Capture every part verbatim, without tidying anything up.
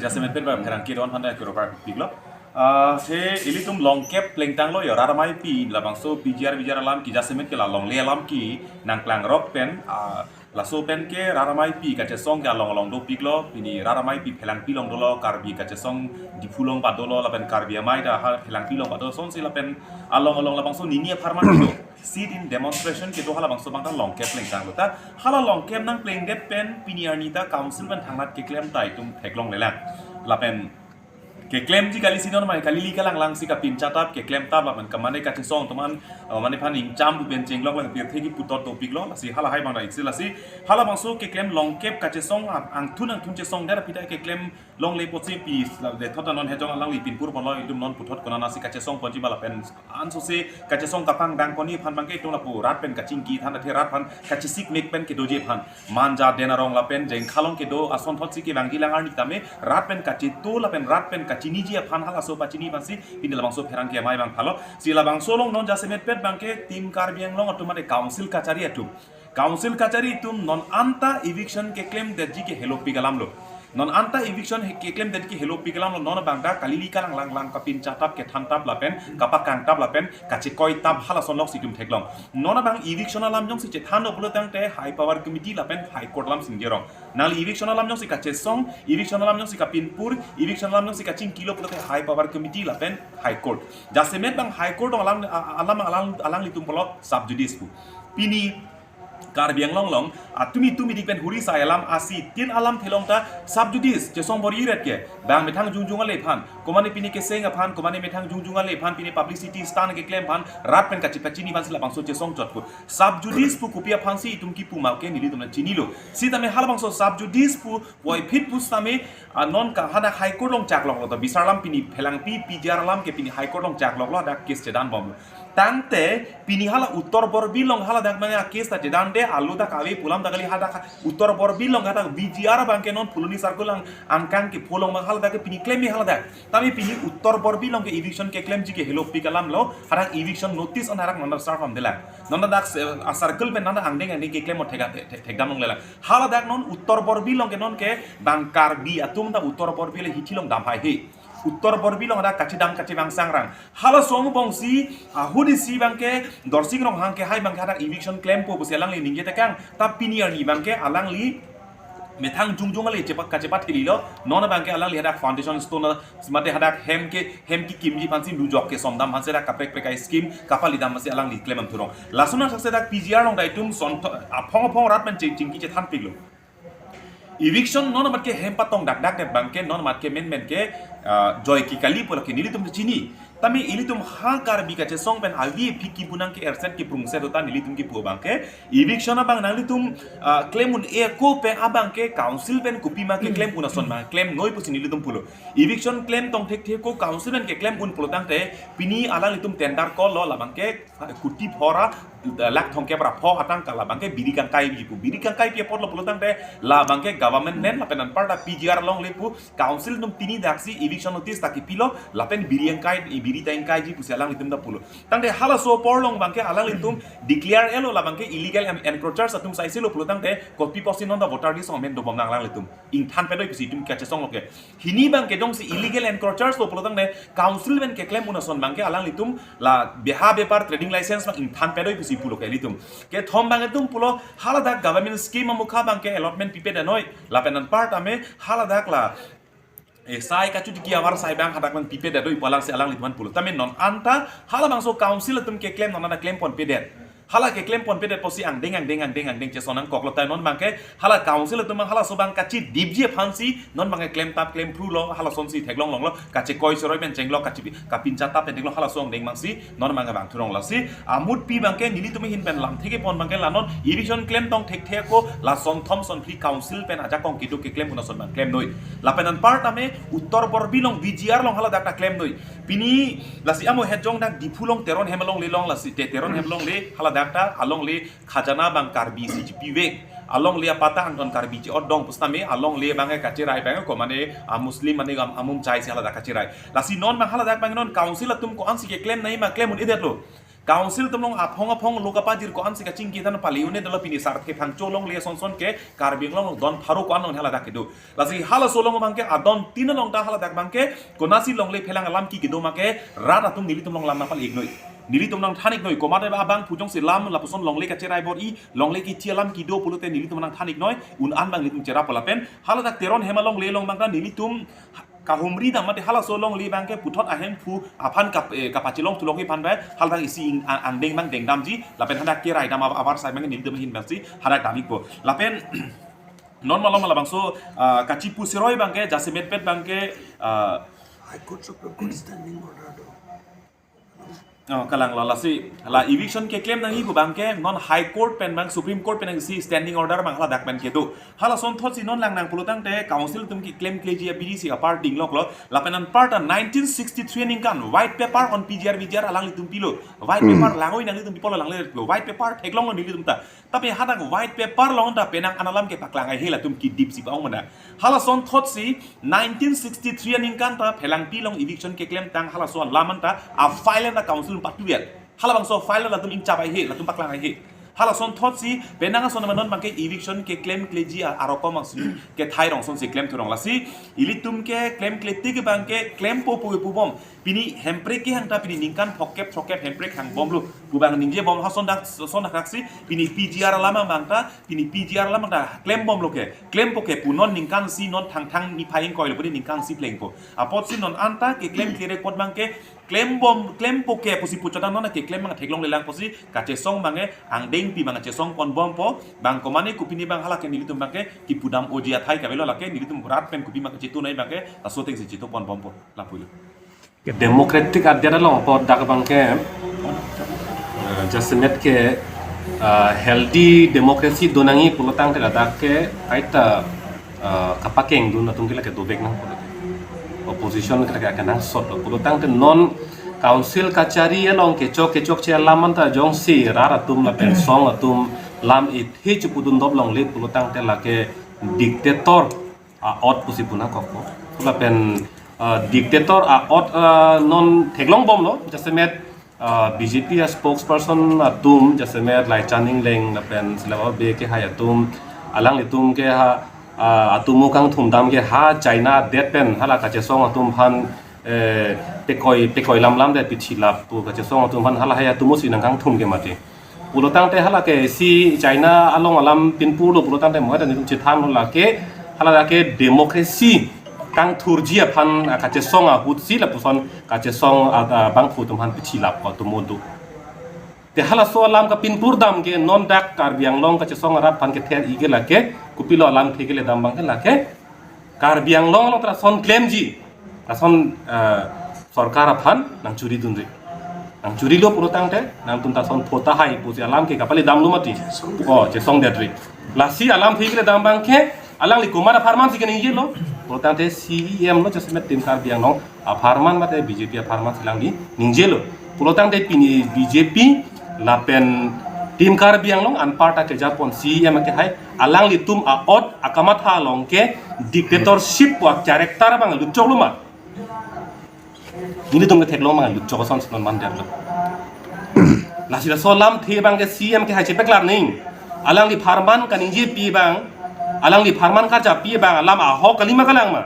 Jasemet pen ba pherangke don aphan ta kiro par piklo. Ah, he ilitum longkep plengtanglo yo, rat ameipi labangso P G R V G R alam ke jasemet ke la longle alam ke nangklangrok pen, ah, laso pen ke rat ameipi kachesong ke along along dopiklo, pini rat ameipi Phelangpi along dolo, Karbi kachesong Diphu along ba dolo, lapen Karbi amei ta ha Phelangpi along ba do, lasonsi lapen along along labangso nini apharman kedo, sit-in demonstration kedo, halabangso abang ta longkep plengtanglo. Ta hala longkep nangplengdet pen pini arni ta council pen thangnat keklem ta itum theklonglelang. Lapen keklemji kali si non mai, kali li kalang lang si kapincha tap, keklem tap, lapen kamane kachesong atum an, eh, mane aphan ingcham pu pen chenglok lang pirthe kipu tot dopiklo, lasi hala hai abang ta iksi, lasi halabangso keklem longkep kachesong ang-, angthun angthun chesongdet aphi ta keklem longle apotsi pi, la de thot non hejong alangli pinpur ponlo, itum non puthot konatsi kachesong ponji ma lapen ansose kachesong kapangdang ponji aphan abangke itum lapu rat pen kachingki than, athe rat aphan kachesik mek pen kedoji aphan. Manja, Denarong lapen Jengkha along kedo asonthotsi kevangji lang arni tame rat pen kacheto lapen rat pen kachiniji aphan halaso pachini aphansi pini labangso pherangke amei abang phalo. Si labangso along non jasemet pen abangke Team Karbi Anglong atum mate council kachari atum, council kachari atum non anta eviction keklemdetji ke helopik alamlo. Non anta eviction he-, keklemdetji ke helopik alamlo, non abang ta kali li kalang lang lang kapincha tap, kethan tap lapen kapakang tap lapen kachekoi tap, halason lok si itum theklong. Non abang eviction alam jongsi chethanlo pulo tangte High Power Committee lapen High Court alam si ningjerong. Nangli eviction alam jongsi kachesong, eviction alam jongsi kapinpur, eviction alam jongsi kachingkilo pulote High Power Committee lapen High Court. Jasemet abang High Court along alang, a-, alam alang, alanglitum pulo sub judice pu. Pini Karbi Anglong along, ah, tumi tumi dik pen huri sai alam, asi tin alam thelong ta sub judice chesong bor-iret ke, bang methang jongjong ale aphan, komane pini keseng aphan, komane methang jongjong ale aphan, pini publicity stunt keklem aphan, rat pen kachepachini aphansi labangso chesong chot pu. Sub judice pu kopi aphansi itum kipu ma ke nelitum nangchinilo. Sitame halabangso sub judice pu puvoiphit pusitame, ah, non ka hadak High Court along chakloklo, to bisar alam pini Phelangpi P G R alam ke pini High Court along chakloklo, hadak case chedan bomlo. Tangte pini hala Uttar Borbil along haladak mane a-case ta chedande, alu ta kave pu alam ta kali, hadak Uttar Borbil along hadak V G R abangke non Phuloni circle along angkang kepho along abang haladak ke pini klem haladak. Tame pini Uttar Borbil along ke eviction keklemji ke helopik alamlo, hadak eviction notice an hadak non ta serve damdelang. Non ta dak se-, a-circle pen non ta angdeng angdeng keklem o thek-, thek-, thekdam longlelang. Haladak non Uttar Borbil along ke non ke bang Karbi atum ta Uttar Borbil hithi along dam haihe. Uttar Borbil along hadak kachedam kachevang sangrang. Halaso angbongsi, ahut isi abangke Dorsing Ronghang ke hai abangke hadak eviction klempo pusi alangli ningje tekang. Ta pini arni abangke alangli methang jongjong ale chepak kachepat hililo. Non abangke alangli hadak foundation stone mate hadak hem ke, hem kekimji aphansi, dujok kesomdam aphansi hadak kaprek prek a-scheme kapalidam aphansi alangli klemdam thurong. Lason asaksi dak P G R along ta itum son tho-, aphong aphong rat pen ching-, chingki chethanpiklo. Eviction non amat ke hem patong dakdak det abangke, non amat ke menmen ke, ah, joike kali pu lake nelitum ta chini. Tame ilitum ha Karbi kachesong pen avi aphi kipu nang ke-erset keprungset do ta nelitum kipu abangke eviction abang nanglitum, ah, klem un-e ako pen abangke council pen kopima keklem un ason ma klemnoi pusi nelitum pulo. Eviction klem tong thekthe ako council pen keklem un pulo tangte pini alanglitum tender call lo, labangke kuti pho ra, lakh thomkep ra pho atangka labangke biri kangkaipi pu. Biri kangkaipi apotlo pulo tangte labangke government nen lapen anparta P G R alongle pu council atum pini daksi eviction notice ta kepilo lapen biri angkai, biri ta ingkaiji pusi alanglitum ta pulo. Tangte halaso apor along abangke alanglitum declare elo labangke illegal en-, encroachers atum saisilo pulo tangte kopi apotsi non ta voter list along amen dobom nang alanglitum. Ingthan pedoi pusi itum kachesong lo ke. Hini abangke jongsi illegal encroachers lo pulo tangte council pen keklem un ason abangke alanglitum la beha bepar trading license abang ingthan pedoi pusi pulo ke ilitum. Kethom abang itum pulo haladak government scheme amukha abangke allotment pipedet noi. Lapen anparta me haladak la eh, sai kachutiki avar sai abang hadak abang pipedet doi pu alangsi alanglitum an pulo. Tame non anta halabangso council atum keklem non anta klem ponpedet. Hala keklem ponpedet apotsi angdeng angdeng angdeng angdeng chesong nangkoklo, tai non abangke hala council atum abang halaso abang kachidipji aphansi non abangke klem tap klem phrulo, halasonsi theklong longlo, kachekoi cheroi pen chenglok, kachipi kapincha tap pen theklong, halaso angdeng abangsi non abangke vang thurong. Lasi amutpi abangke nelitum ahin pen lamthe kepon abangke la non eviction klem tong thekthe ako la sonthom sonphli council pen ajakong kedo keklem un ason abang klemnoi. Lapen anparta me Uttar Borbil along V G R along haladak ta klemnoi. Pini lasi amo hejong dak Diphu along Teron hem alongle along, lasi te Teron hem alongle haladak ta alongle khajana abang Karbi si chepivek. Alongle apata angton Karbi che-otdong pusitame alongle abangke kacherai abangke komane a-Muslim mane am-, amum chaisi haladak kacherai. Lasi non abang haladak abang non council atum ko-ansi keklem nangji ma klem un-edetlo. Council atum along aphong aphong lo kapajir ko-an si kachingki than pali un'e dolo. Pini Sarthe Phangcho alongle ason ason ke Karbi Anglong along don pharo ko-an along haladak kedo. Lasi halaso along abangke adon tin along ta haladak abangke konatsi longle phelang alam ke kedo ma ke rat atum nelitum along lam nangpal-iknoi. Nelitum nangthan-iknoi, komat abangphu jongsi lam lapuson longle kacherai bor-i, longle kithi alam kedo pulote nelitum nangthan-iknoi, un-an abang nelitum cherappo lapen haladak Teron Hema alongle along abang ta nelitum kahumri dam mate halaso alongle abangke puthot ahemphu aphan kap-, eh, kapachelong thulong aphan bai haladak isi ing-, ang-, angdeng abang dengdamji lapen hadak kerai dam abar sai abangke nelitum ahin abangsi hadak dam-ikpo. Lapen non malom labangso, ah, kachipu seroi abangke jasemet pet abangke, ah, High Court, Supreme Court standing order do. Oh, kalang lo, lasi la eviction keklem nangji pu abangke non High Court pen abang, Supreme Court pen nangsi standing order abang haladak pen kedo. Halason thotsi non lang nang pulotangte council atum keklemkleji abidi si apar dinglok lo. Lapen anparta nineteen sixty-three aningkan white paper on P G R V G R alanglitum pilo. White Hmm. paper langoi nanglitum pipo lo, langle lo. White paper theklonglo nelitum ta. Tapi hadak white paper along ta penang an alam kepaklang haihe, latum kedip si ba-ong mena. Halason thotsi nineteen sixty-three aningkan ta Phelangpi along eviction keklemtang halaso alam anta a-file anta council patu ya. Halabangso file latum ingchap haihe, latum paklang haihe. Halason thotsi penang ason ma non abangke eviction keklemkleji a-, arokom angsi kethai rong asonsi klemthu rong, lasi ilitum keklemkle tik abangke klempo pu pubom. Pini Hemprek kehang ta pini ningkan phokep throkkep Hemprek hangbomlo pu abang ningjebom, ha ason dak, ason dak si pini P G R alam abang ta, pini P G R alam ta klembomlo ke, klempo ke pu non ningkan isi, non Thangthang niphai ingkoi lo pini ningkan isi plengpo. Apotsi non anta keklemkle apot abangke klembom, klempo ke pusi puchot an non keklem abang theklonglelang pusi kachesong abangke angdengpi abang kachesong ponbompo, bang komane kopine abang halake nelitum abangke kipu dam-oji athai kavelo, lake nelitum rat pen kopi abang kachetu nai abangke laso atengsi chetu ponbompo, lapuilo. Democratic adet along apot dak abangke, eh, jasemet ke, eh, healthy democracy do nangji pulotangte ladak ke kaita, eh, kapakengdun atum ke lake dovek nang pulote. Opposition ke lake akenangsot lo pulotangte non council kachari along kechok kechokche alam anta jongsi rat atum lapen song atum lam ithe chepudun dop longle pulotangte lake dictator a-ot pusi pu nangkokpo. Lapen, ah, dictator a-ot, ah, non theklongbomlo, jasemet, ah, B J P a-spokesperson atum, jasemet Laichan Engleng lapen Silaba Bey kehai atum, alanglitum ke ha, ah, atomo kangthum dam ke ha China adet pen hala kachesong atum aphan, eh, pekoi, pekoi lamlam de pithilap pu kachesong atum aphan halahei atomo si nangkangthum ke mati. Pulotangte halake si China along alam pinpurlo pulotangte mo ta nelitum chethanlo lake, halake democracy kangthurji aphan, ah, kachesong ahut si lapuson kachesong, ah, ah, bangphu atum aphan pithilap ko atomo do. Te halaso alam kapinpur dam ke non dak Karbi Anglong kachesong arat aphan kether-ik ke lake, kopilo alamthe keledam abangke lake, Karbi Anglong along ta lason klemji, lason, eh, sorkar aphan nangchuri dunri. Nangchurilo pulotangte, nangtum ta lason pho tahai pusi alam ke kapali damlo mati. Oh, chesongdetri. Lasi alamthe keledam abangke, alangli komat apharman si keningjelo, pulotangte C E M lo jasemet Team Karbi Anglong apharman mate B J P apharman si alangli ningjelo. Pulotangte pini B J P lapen Team Karbi Anglong anparta kejapon C E M kehai alanglitum a-ot akamatha along ke dictatorship pu a-character abang lutchoklo ma. Nelitum ketheklong abang lutchok ason si non mandetlo. Lasi laso alamthe abangke C E M kehai chepaklang nangji. Alangli apharman kaningjepi abang, alangli apharman karjappi abang alam ahok kalima kalang ma.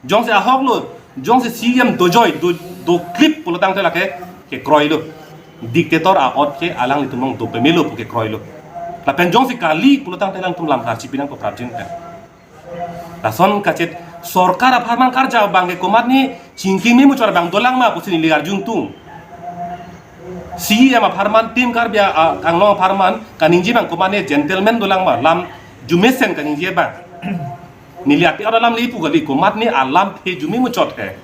Jongsi ahoklo, jongsi C E M dojoi, do, doklip pulotangte lake kekroilo. Dictator a-ot ke alanglitum along dopemelo pu kekroilo. Lapen jongsi kali pulotangte alangtum lam karchipi nangpo prapjin pen. Lason kachet sorkar apharman karja abangke komatne chingki memuchot abang dolang ma pusi neli arjuntung. C E M apharman, Team Karbi a, a, Anglong apharman kaningje abang komatne gentleman dolang ma, lam arjumesen kaningje abang. Neli ati ada lam le ipu kali, komatne alamthe arjume muchot he.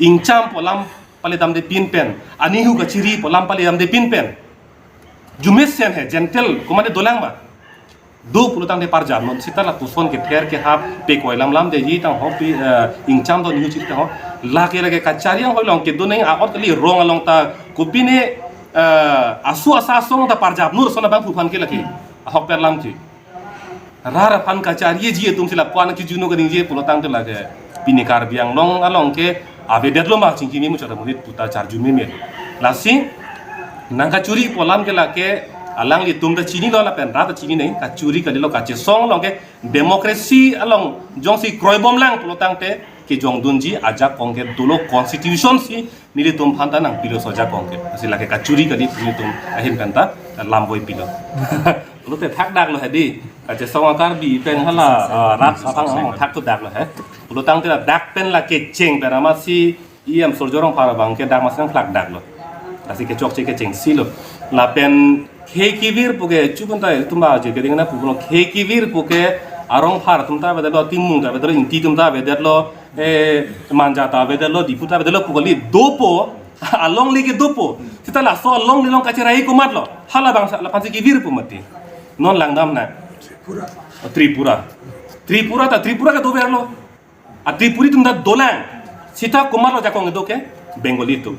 Ingcham pu alam pali damde pinpen, anihu kachiri pu alam pali damde pinpen. Arjumesen he, gentle, komatne dolang ma. Do pulotangte parjap non seta lapuson kether kehap pekoi lamlamdeji tang hopi, eh, ingcham do nihu chiri tang ho. Lake lake kachari anghoi along kedo nangji a-ot kali, rong along ta kopine, eh, asu asa asong ta parjap non ason abangphu aphan ke lake. Ahok per lam ke. Rat aphan kachariji atum si lapu-an kejunu kaningje pulotangte lake pini Karbi Anglong along ke avedetlo ma chingki memuchot amonit puta charju meme. Lasi Nang kachuri pu alam ke lake alanglitum ta chinilo lapen rat ta chininei, kachuri kalilo, kachesong along ke democracy along jongsi kroibomlang pulotangte kejongdunji ajakong ke dolo, constitution si nelitum aphan ta nangpilo ajakong ke. Lasi lake kachuri kali nelitum ahin pen ta lamvoi pilo. Pulote thakdaklo hedi. Kachesong a-Karbi pen hala, ah, rat aphan ang thakthudaklo he. Pulotangte ladak pen la kecheng pen amatsi E M Surjya Rongphar abang ke dak amatsi nangphlakdaklo. Lasi kechokche kechengsilo. Lapen khei kevir pu ke chukun ta tumba je keding na pulo, khei kevir pu ke a-Rongphar atum ta avedetlo, Timung ta avedetlo, Ingti atum ta avedetlo, eh, Manja ta avedetlo, Diphu ta avedetlo pu kali, dopo, alongle ke dopo. Seta laso alongle along kacherai komatlo? Halabangso, laphansi kevir pu mati. Non langdamnang. Tripura. Tripura ta, Tripura ke doverlo. A Tripuri atum ta dolang. Seta komatlo jakong kedo ke? Bengali atum.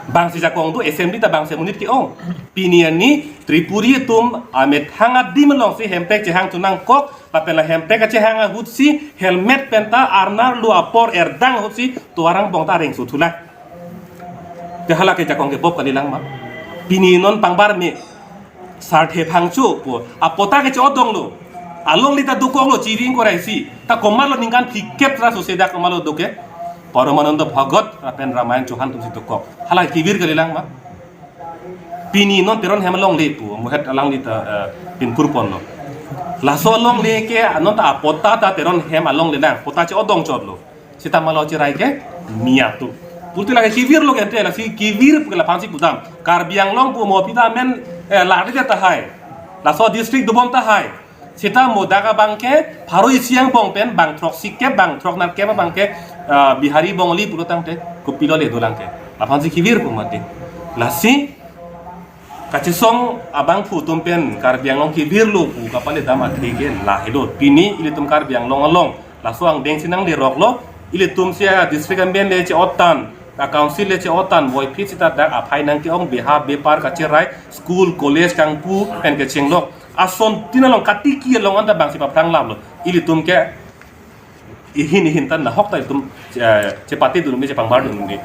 Bangsi jakong do, assembly ta bangsi amonit ke-ong. Pini arni Tripuri atum amethang adim alongsi hemprek chehangthu nangkok, lapen la hemprek kachehang ahutsi helmet pen ta arnarlo apor erdang ahutsi tovar angbong ta areng suthulang. Te hala ke jakong ke bop kalilang ma? Pini non pangbar me, sarthe phangcho pu apatta ke chodonglo. Alongle ta dokoklo, chiri ingkoi ra isi. Ta komatlo ningkan phlikep ra sose dak komatlo do ke? Paramananda Bhagat lapen Ramayan Chauhan atumsi dokok. Hala kevir kalilang ma? Pini non Teron hem alongle pu, muhet alangli ta, eh, pinpur ponlo. Laso alongle ke non ta apatta ta Teron hem alongle lang, patta chodong chotlo. Seta malo cherai ke miya tu. Pulote lake kevirlo ke ante, lasi kevir pu ke laphansi pudam. Karbi Anglong pu mo pita men, eh, lari tahai. Laso district dobom tahai. Seta mo dak abang ke pharo isi angbong pen bang throksikep, bang throknerkep abang ke, ah, Bihari Bongali pulotangte kopilo le dolang ke? Laphansi kevir pu mati. Lasi kachesong abangphu atum pen Karbi Anglong kevirlo pu kapaledam athe ke lahelo. Pini ilitum Karbi Anglong along laso angdengsi nangleroklo. Ilitum si a-district amen le che-ottan, a-council le che-ottan, voiphit seta dak aphai nangke-ong, beha bepar kacherai, school, college kangpu pen kechenglok. Asontin along katiki along anta bangsi paphrang lamlo. Ilitum ke ihin ihin ta nahok ta ilitum, eh, chepatedun me, chepangbardun me.